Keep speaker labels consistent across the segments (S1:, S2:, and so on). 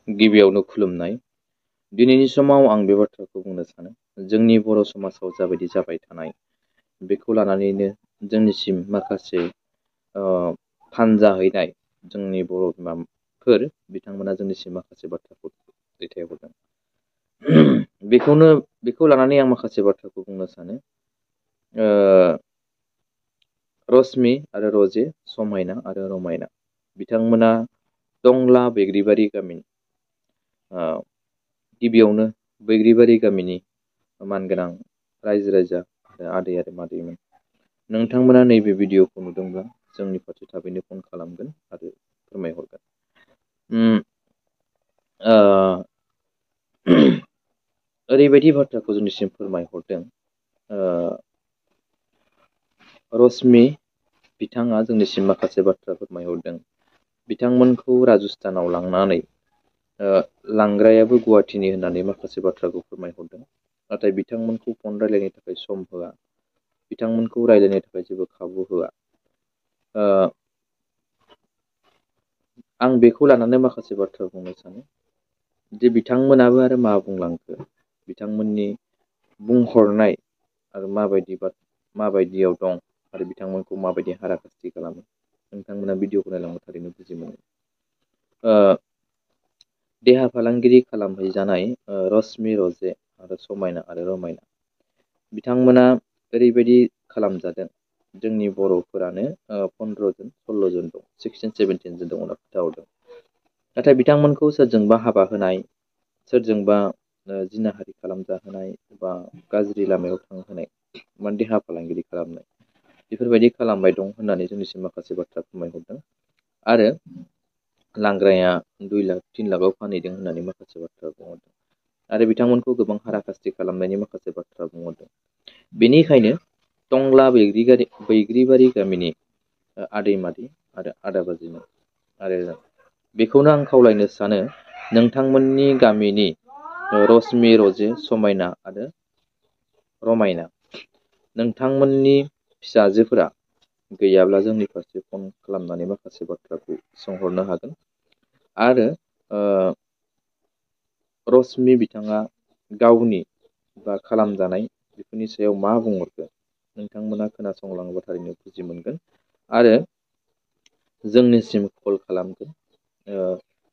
S1: गिबियावनो खुलुमनाय। दिनैनि समाव आं बे बाथ्राखौ बुंनो सानो, जोंनि बर' समाजाव जाबायदि जाबाय थानाय बेखौ लानानैनो जोंनिसिम माखासे फानजा हैनाय जोंनि बर' बिमाफोर बिथांमोना जोंनिसिम माखासे बाथ्राखौ दैथायहरदों। बेखौ लानानै आं माखासे बाथ्राखौ बुंनो सानो। रश्मि आरो रजे, समायना आरो रमायना बिथांमोना टंला बैग्रिबारि गामिनि। गिबियावनो बैग्रिबारि गामिनि मानगोनां रायजो राजा आरो आदै आरो मादैमोन, नोंथांमोना नैबे भिडिअखौ नुदोंब्ला जोंनि फारसे थाबैनो फन खालामगोन आरो फोरमायहरगोन। ओरैबायदि बाथ्राखौ जोंनिसिम फोरमायहरदों। रश्मि बिथाङा जोंनिसिम माखासे बाथ्रा फोरमायहरदों। बिथांमोनखौ राजस्थानाव लांनानै लांग्रायाबो गुवाहाटिनि होननानै माखासे बाथ्राखौ फोरमायहरदों। नाथाय बिथांमोनखौ फन रायलायनो थाखाय सम होआ, बिथांमोनखौ रायलायनो थाखाय जेबो खाबु होआ। आं बेखौ लानानै माखासे बाथ्रा बुंनो सानो जे बिथांमोनाबो आरो मा बुंलांखो, बिथांमोननि बुंहरनाय आरो माबायदियाव दं आरो बिथांमोनखौ माबायदि हाराखास्ति खालामो, नोंथांमोना भिडिअखौ नायलांबा थारैनो बुजि मोनो। देहा फालांगिरि खालामहैजानाय रश्मि, रजे आरो समायना आरो रमायना बिथांमोना ओरैबायदि खालामजादों, जोंनि बर'फोरानो 15 जन 16 जन दं, 16, 17 जन दं होनना खोन्थाहरदों। नाथाय बिथांमोनखौ सोरजोंबा हाबा होनाय, सोरजोंबा जिनाहारि खालामजाहोनाय बा गाज्रि लामायाव थांहोनाय, देहा फालांगिरि खालामनाय बेफोरबायदि खालामबाय दं होननानै जोंनिसिम माखासे बाथ्रा फोरमायहरदों। आरो लांग्राया 2 लाख 3 लाखआव फानहैदों होननानै माखासे बाथ्रा बुंहरदों। आरो बिथांमोनखौ गोबां हाराखास्ति खालामनायनि माखासे बाथ्रा बुंहरदों। बेनिखायनो टंला बैग्रिबारि गामिनि आदै मादै आरो आदा बाजैमोन, आरो बेखौनो आं खावलायनो सानो, नोंथांमोननि गामिनि रश्मि, रजे, समायना आरो रमायना नोंथांमोननि फिसाजोफोरा गैयाब्ला जोंनि फारसे फन खालामनानै माखासे बाथ्राखौ सोंहरनो हागोन। आरो रश्मि बिथाङा गावनि बा खालामजानाय बेफोरनि सायाव मा बुंहरखो, नोंथांमोना खोनासंलाङोबा थारैनो बुजि मोनगोन आरो जोंनिसिम कल खालामगोन।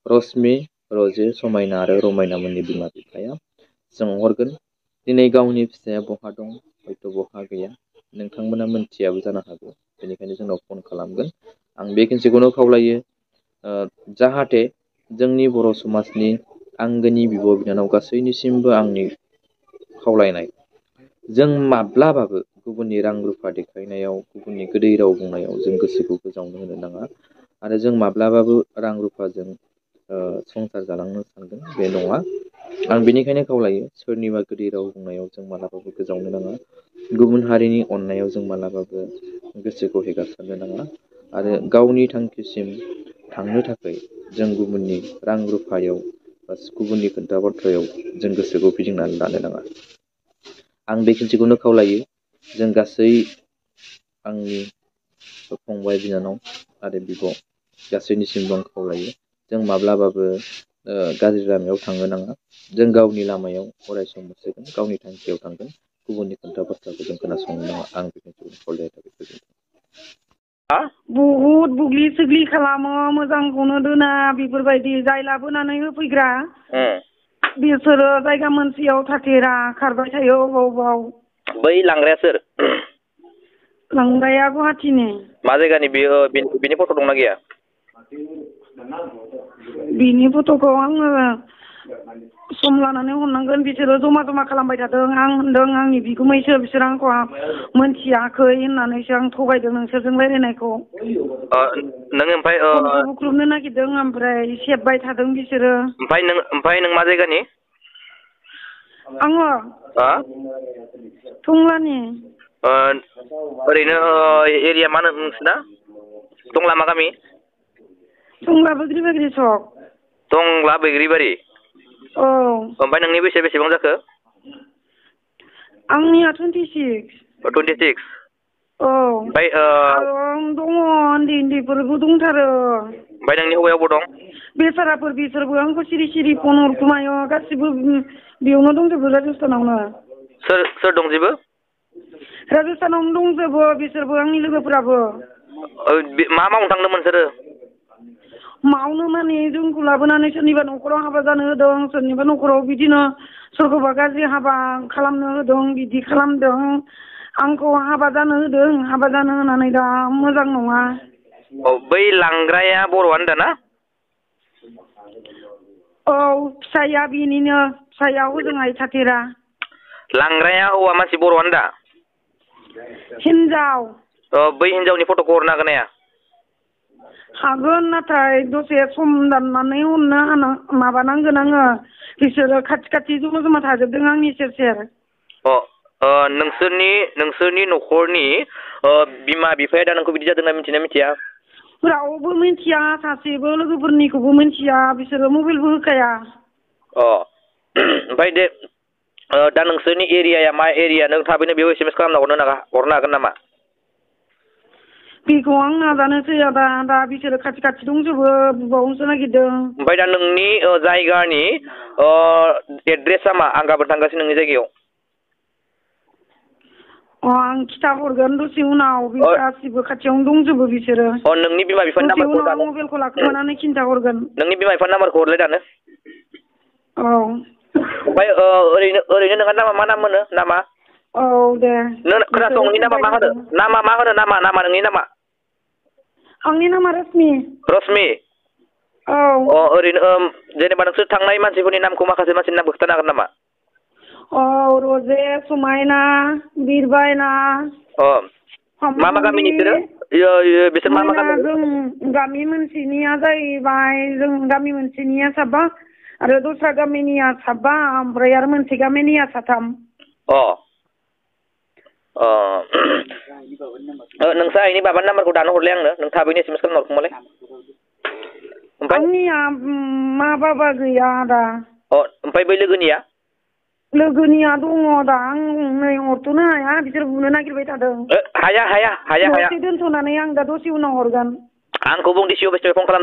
S1: रश्मि, रजे, समायना आरो रमायना मोननि बिमा बिफाया सोंहरगोन, दिनै गावनि फिसाया बहा दं, हयथ' बहा गैया, नोंथांमोना मोनथियाबो जानो हागौ। बेनिखायनो जोंनाव फन खालामगोन। आं बे खिनसेखौनो खावलायो, जाहाथे जोंनि बर' समाजनि आंगोनि बिब' बिनानाव गासैनिसिमबो आंनि खावलायनाय, जों माब्लाबाबो गुबुननि रां रुफा देखायनायाव, गुबुननि गोदै राव बुंनायाव जों गोसोखौ गोजावनो होनो नाङा। आरो जों माब्लाबाबो रां रुफाजों संसार जालांनो सानदों बे नङा। आं बेनिखायनो खावलायो, सोरनिबा गोदै राव बुंनायाव जों मालाबाबो गोजावनो नाङा, गुबुन हारिनि अननायाव जों मालाबाबो गोसोखौ हेगारसारनो नाङा। आरो गावनि थांखिसिम थांनो थाखाय जों गुबुननि रां रुफायाव बा गुबुननि खोथा बाथ्रायाव जों गोसोखौ फिदिंनानै लानो नाङा। आं बे खिनसेखौनो खावलायो। जों गासै आंनि फंबाय बिनानाव आरो बिब' गासैनिसिमबो आं खावलायो, जों माब्लाबाबो गाज्रि लामायाव थांनो नाङा। जों गावनि लामायाव अरायसम होसोगोन, गावनि थांखियाव थांगोन, गुबुननि खोथा बाथ्राखौ जों खोनासंनो नाङा। आं बे खिनसेखौनो खावलायनाय थाबाय।
S2: बहुद बुग्लि सुग्लि खालामो, मोजांखौनो दोना। बेफोरबायदि जाय लाबोनानै होफैग्रा बिसोरो जायगा मोनसेयाव थाथेरा, खारबाय थायो अबाव।
S1: बै लांग्राया सोर?
S2: लांग्राया गुवाहाटिनि।
S1: मा जायगानि बेयो? बेनि फट' दंना गैया?
S2: बिनि फट'खौ आङो सम लानानै हरनांगोन। बिसोरो जमा खालामबाय थादों। आं होनदों आंनि बिगुमैसो, बिसोर आंखौ मोनथियाखै होननानैसो आं थगायदों नोंसोरजों रायलायनायखौ।
S1: नों ओमफ्राय
S2: फनखौ बुख्रुबनो नागिरदों, ओमफ्राय सेबबाय थादों बिसोरो।
S1: ओमफ्राय नों मा जायगानि?
S2: आङो टंलानि।
S1: ओरैनो एरिया मा नोंसिना? टंला मा गामि?
S2: टंला बैग्रिबारि सक।
S1: टंला बैग्रिबारि?
S2: औ।
S1: ओमफ्राय नोंनि बेसेबां जाखो?
S2: आंनिया 26।
S1: 26?
S2: औ।
S1: ओमफ्राय
S2: आरो दङ, उन्दैफोरबो दंथारो।
S3: ओमफ्राय नोंनि हौवाया अबाव दं?
S2: बेसाराफोर बिसोरबो आंखौ सिरि सिरि फन हरखुमायो गासिबो बेयावनो दंजोबो राजस्थानावनो।
S3: सोर दंजोबो?
S2: राजस्थानावनो दंजोबो बिसोरबो आंनि लोगोफोराबो।
S3: मा मावनो थांदोंमोन नोंसोरो?
S2: मावनो माने जोंखौ लाबोनानै सोरनिबा न'खराव हाबा जानो होदों, सोरनिबा न'खराव बिदिनो सोरखौबा गाज्रि हाबा खालामनो होदों, बिदि खालामदों। आंखौ हाबा जानो होदों, हाबा जानो होनानै दा मोजां नङा।
S3: औ बै लांग्राया बर'आनो दा ना?
S2: औ फिसाइया बेनिनो, फिसाइया हजोंहाय थाथेरा।
S3: लांग्राया हौवा मानसि बर'आनो दा?
S2: हिनजाव।
S3: बै हिनजावनि फट'खौ हरनो हागोन ना हाया?
S2: हागोन, नाथाय दसे सम दाननानै हरनो माबानांगोन आङो। बिसोरो खाथि खाथि जमा जमा थाजोबदों आंनि सेर सेर।
S3: नोंसोरनि न'खरनि बिमा बिफाया दा नोंखौ बिदि जादों होनना मिथिना मिथिया?
S2: रावबो मिथिया, सासेबो लोगोफोरनिखौबो मिथिया, बिसोरो मबाइलबो होखाया।
S3: ओमफ्राय दे दा नोंसोरनि एरियाया मा एरिया? नों थाबैनो बेयाव SMS खालामना हरनो हागोन नामा?
S2: बेखौ आं नाजानोसै आदा, दा बिसोरो खाथि खाथि दंजोबो, बुबावनोसो नागिरदों।
S3: ओमफ्राय दा नोंनि जायगानि एड्रेसा मा? आं गाबोन थांगासिनो नोंनि जायगायाव।
S2: आं खिथाहरगोन दसे उनाव, गासिबो खाथियावनो दंजोबो बिसोरो।
S3: नोंनि बिमा बिफानि
S2: दसे
S3: नाम्बारखौ
S2: उनाव आं
S3: दानो।
S2: मबाइलखौ लाखोमानानै खिन्थाहरगोन।
S3: नोंनि बिमा बिफानि नाम्बारखौ हरलाय दानो।
S2: औ।
S3: ओमफ्राय ओरैनो नोंहा नामा मा नाम होनो नामा?
S2: औ दे।
S3: खोनासं, नोंनि नामा मा होनो? नामा नोंनि नामा?
S2: आंनि नामा रश्मि।
S3: रश्मि?
S2: औ।
S3: ओरैनो जेनेबा नोंसोर थांनाय मानसिफोरनि नामखौ, माखासे मानसिनि नामखौ खिथानो हागोन नामा?
S2: औ, रजे, समायना, बिरबायना।
S3: मा गामिनि बिसोरो? बिसोर मा
S2: मैना,
S3: गामिनि?
S2: जों गामि मोनसेनिया जाहैबाय, जों गामि मोनसेनिया साबा आरो दस्रा गामिनिया साबा, ओमफ्राय आरो मोनसे गामिनिया साथाम।
S3: नोंसा आइनि बाबानि नाम्बारखौ दानो हरलाय आंनो, नों थाबैनो SMS खालामना हरखोमालाय।
S2: आंनिया मा बाबा गैया आदा।
S3: ओमफ्राय बै लोगोनिया?
S2: लोगोनिया दङ दा, आं नै हरथ'नो हाया, बिसोर बुनो नागिरबाय थादों।
S3: हाया।
S2: दसे दोनथ'नानै आं दा दसे उनाव हरगोन।
S3: आंखौ बुं, DCI अफिसनिफ्राय फन खालामदों।